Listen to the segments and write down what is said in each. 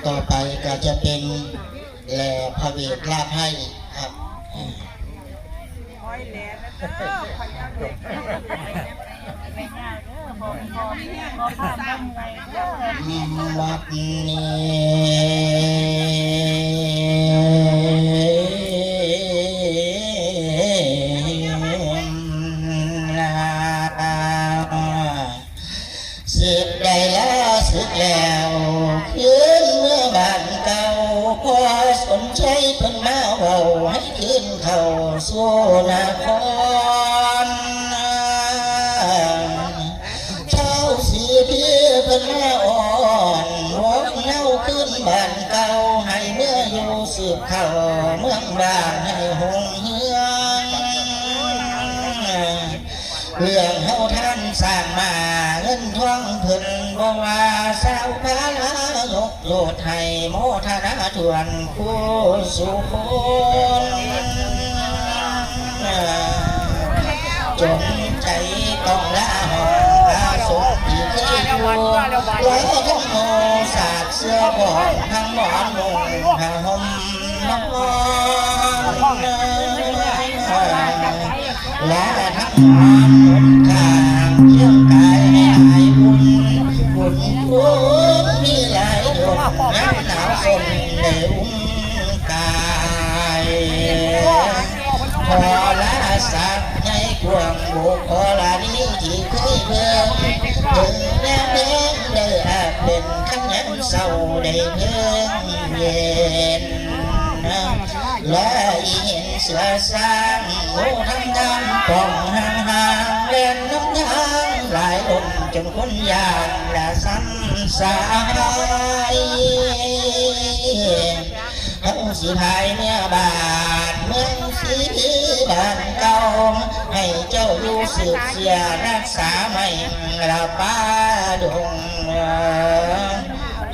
ຕໍ່ໄປກໍຈະເປັນແລ່ພະເວດລາໄພຄັບ. ວັດນີ້ ສຶກໄດ້ລາສຶກແລ້ວ ຄືນເມືອບ້ານເກົ່າ ພໍ່ສົນໄຊເພິ່ນມາເວົ້າ ໃຫ້ຄືນເຂົ້າສູ່ນະຄອນ. ຊາວສີພີເພິ່ນມາອ້ອນ ວອນເຮົາຄືນບ້ານເກົ່າ ໃຫ້ເມືອຢູ່ສືບເຂົ້າເມືອງບ້ານ ໃຫ້ຮຸ່ງເຮືອງ. ເລື່ອງເຮົາທານສ້າງມາ ເງິນທອງເພິ່ນບໍ່ວ່າ ຊາວພາລາຍົກໂທດໃຫ້ ໂມທະນາຖ້ວນຄູ່ສູ່ຄົນ. ຈົງໃຈຕ້ອງລາຫ້ອງພະສົງທີ່ເຄີຍຢູ່ ລາທັງໂມສາດເສື້ອບອກ ທັງໝອນມຸງຜ້າຫົ່ມນອນ ລາທັງໝອນມຸງຂ້າງຄຽງກາຍໃຫ້ອາຍບຸນ ບຸນຄຸນມີຫຼາຍດົນ ງາມໜາວສົມໄດ້ອຸ້ມກາຍ ຂໍລາສັກໃຫຍ່ກວ້າງ ບຸກກໍລະນີທີ່ເຄີຍເບິ່ງ ເຖິງແນມເບິ່ງໄດ້ອາບເປັນ ຄັນຍາມເຊົ້າໄດ້ເພິ່ງເຢັນ ລາອີເຫັນເສືອຊ້າງ ໂອທຳທຳປ່ອງຫ່າງໆ ແລ່ນນຳທາງຫຼາຍລົ້ມ ຈົນຄົນຢ້ານລະສັນສາຍ. ເຮົາຊິພາຍເມືອບ້ານເມືອງສີບ້ານເກົ່າ ໃຫ້ເຈົ້າຢູ່ສືບເຊື້ອ ຮັກສາໄມ້ລະປ່າດົງ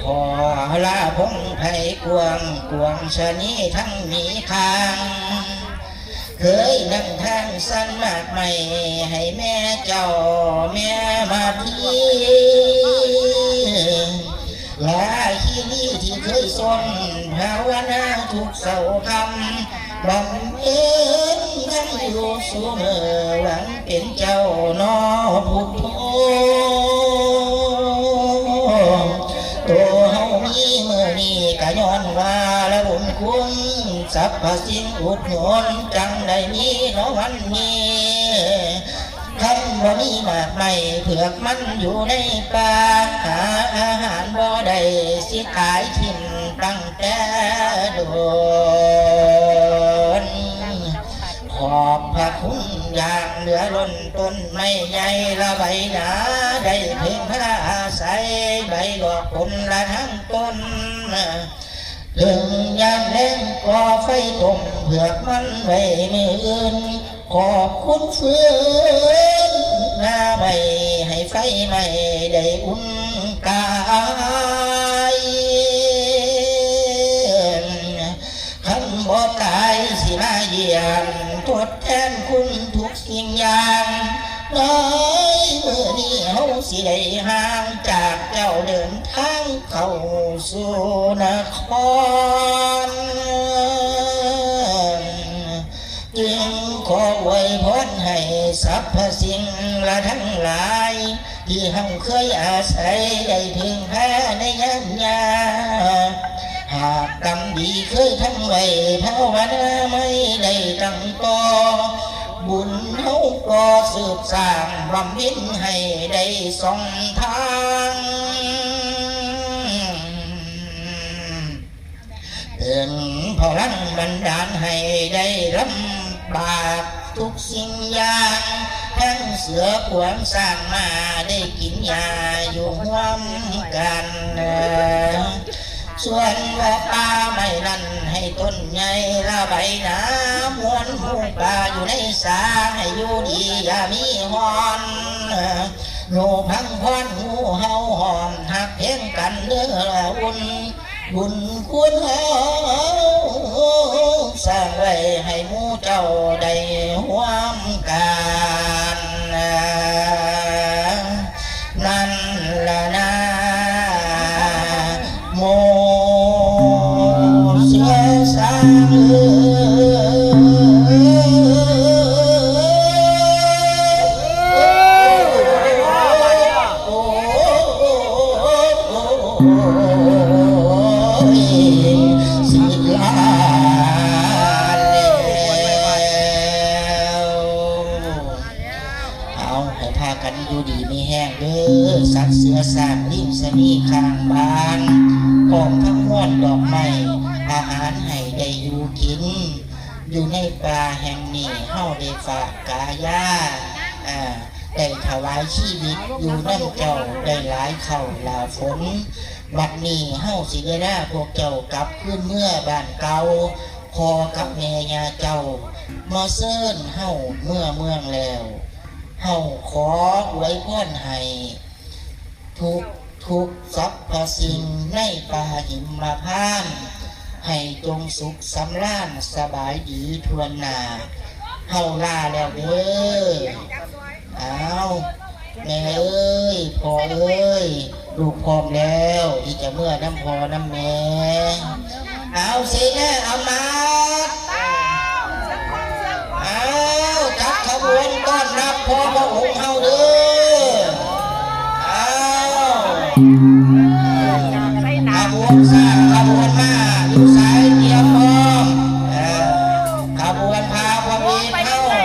ຂໍລາພົງໄພກວ້າງ ກວ້າງຊະນີທັງມີຄາງ ເຄີຍນຳທາງສັນໝາກໄມ້ ໃຫ້ແມ່ເຈົ້າແມ່ມາພີ ລາຄີລີທີ່ເຄີຍຊົນພາວະນາທຸກເຊົ້າຄ່ຳ ບຳເພັນທຳຢູ່ສູ່ມື້ ຫວັງເປັນເຈົ້ານໍພຸດໂທ ໂຕເຮົາມີມື້ນີ້ກະຍ້ອນວ່າລະບຸນຄຸນ ສັບພະສິ່ງອຸດໜູນ ຈັ່ງໄດ້ມີເນາະວັນນີ້ ຄັນບໍ່ມີໝາກໄມ້ເຜືອກມັນຢູ່ໃນປ່າ ຫາອາຫານບໍ່ໄດ້ ຊິຕາຍຖິ້ມຕັ້ງແຕ່ດົນ ຂອບພະຄຸນຢ່າງເຫຼືອລົ້ນ ຕົ້ນໄມ້ໃຫຍ່ລະໃບໜາ ໄດ້ເພິ່ງພາອາໄສ ໃບດອກຜົນລະທັງຕົ້ນ ເຖິງຍາມແລງກໍ່ໄຟຕົ້ມເຜືອກມັນໄວ້ມື້ອື່ນ ຂອບຄຸນຟືນໜ້າໄມ້ ໃຫ້ໄຟໄໝ້ໄດ້ອຸ່ນກາຍ ຄັນບໍ່ຕາຍຊິມາຢ້ຽມ ທົດແທນຄຸນທຸກ ສິ່ງຢ່າງ ໃນມື້ນີ້ເຮົາຊິໄດ້ຫ່າງຈາກເຈົ້າ ເດີນທາງເຂົ້າສູ່ນະຄອນ ຈຶ່ງຂໍອວຍພອນໃຫ້ສັບພະສິ່ງລະທັງຫຼາຍ ທີ່ເຮົາເຄີຍອາໄສໄດ້ເພິ່ງພາໃນຍາມຍາກ ຫາກກຳດີເຄີຍທຳໄວ້ ພາວະນາໄມ້ໄດ້ຕັ້ງຕໍ່ ບຸນເຮົາກໍສືບສ້າງ ບຳເພັນໃຫ້ໄດ້ຊ່ອງທາງ ເປັນພະລັງບັນດານໃຫ້ໄດ້ລຳບາກທຸກສິ່ງຢ່າງ ທັງເສືອຂວາງຊ້າງມ້າ ໄດ້ກິນຫຍ້າຢູ່ຮ່ວມກັນ ສ່ວນວ່າປ່າໄມ້ນັ້ນໃຫ້ຕົ້ນໃຫຍ່ລະໃບໜາ ມ່ວນໝູປ່າຢູ່ໃນສາ ໃຫ້ຢູ່ດີຢ່າມີຮ້ອນ ໂຍພັງພອນໝູ່ເຮົາຫ້ອມ ຮັກແພງກັນເດີລະອຸ່ນ ບຸນຄຸນເຮົາສ້າງໄວ້ໃຫ້ໝູ່ເຈົ້າໄດ້ຮ່ວມກັນ ນັ້ນລະນາ ໂມ ພາກັນຢູ່ດີມີແຮງເດີ້ ສັດເສືອຊ້າງ ລີງຊະນີ ຂ້າງບ້ານ ພ້ອມທັງມວນດອກໄມ້ ອາຫານໃຫ້ໄດ້ຢູ່ກິນ ຢູ່ໃນປ່າແຫ່ງນີ້ ເຮົາໄດ້ຝາກກາຍາ ເອີ ໄດ້ຖວາຍຊີວິດຢູ່ນຳເຈົ້າ ໄດ້ຫຼາຍເຂົ້າຫຼາຍຝົນ. ບັດນີ້ເຮົາຊິໄດ້ລາພວກເຈົ້າກັບຄືນເມືອບ້ານເກົ່າ. ພໍ່ກັບແມ່ຍ່າເຈົ້າມາເຊີນເຮົາເມືອເມືອງແລ້ວ ເຮົາຂໍອວຍພອນໃຫ້ທຸກ ທຸກສັບພະສິ່ງໃນປ່າຫິມມະພານ ໃຫ້ຈົ່ງສຸກສຳລານສະບາຍດີທົ່ວໜ້າ. ເຮົາລາແລ້ວເດີ້. ອ້າວ ແມ່ເອີຍ ພໍ່ເອີຍ ລູກພ້ອມແລ້ວທີ່ຈະເມືອນຳພໍ່ນຳແມ່. ອ້າວ ເສນາອາມາດ ອ້າວ ຈັດຂະບວນຕ້ອນຮັບພໍ່ພະອົງເຮົາເດີ້. ອ້າວ ຂະບວນຊ້າງ ຂະບວນມ້າຢູ່ໃສ? ຕຽມພ້ອມ ເອີ ຂະບວນພາພະເວດເຮົາ ເອີ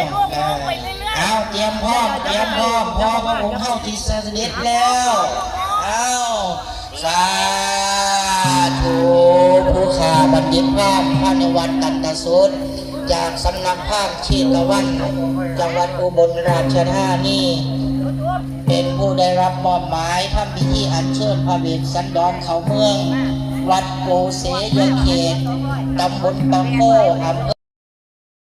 ອ້າວ ຕຽມພ້ອມ ຕຽມພ້ອມ ພໍ່ພະອົງເຮົາທີ່ສະເດັດແລ້ວ. ອ້າວ ສາທຸ ຜູ້ຂ້າບັນດິດພາມ ພານຸວັດ ຕັນຕະສຸດ ຈາກສຳນັກພາມເຊຕະວັນ ຈັງຫວັດອຸບົນລາຊະທານີ ເປັນຜູ້ໄດ້ຮັບມອບໝາຍທຳພິທີອັນເຊີນພະເວດສັນດອນເຂົ້າເມືອງ ວັດໂກເສຍເຂດ ຕຳບົນປາໂຄ ອຳເພີ